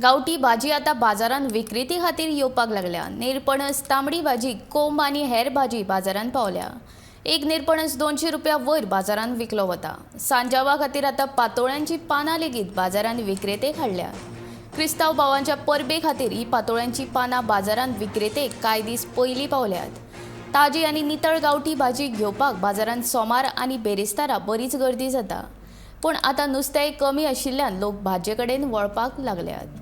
गांवठी भाजी आतां बाजारांत विक्रेती खातीर येवपाक लागल्या. निरपणस, तांबडी भाजी, कोंब आनी हेर भाजी बाजारांत पावल्या. एक निरपणस 200 रुपया वयर बाजारांत विकलो वता. सांजावा खातीर आतां पातोळ्यांची पानां लेगीत बाजारांत विक्रेतेक हाडल्या. क्रिस्तांव भावांच्या परबे खातीर ही पातोळ्यांची पानां बाजारांत विक्रेतेक कांय दीस पयलीं पावल्यात. ताजी आनी नितळ गांवठी भाजी घेवपाक बाजारांत सोमार आनी बेरेस्तारा बरीच गर्दी जाता. पूण आतां नुस्तेंय कमी आशिल्ल्यान लोक भाजये कडेन वळपाक लागल्यात.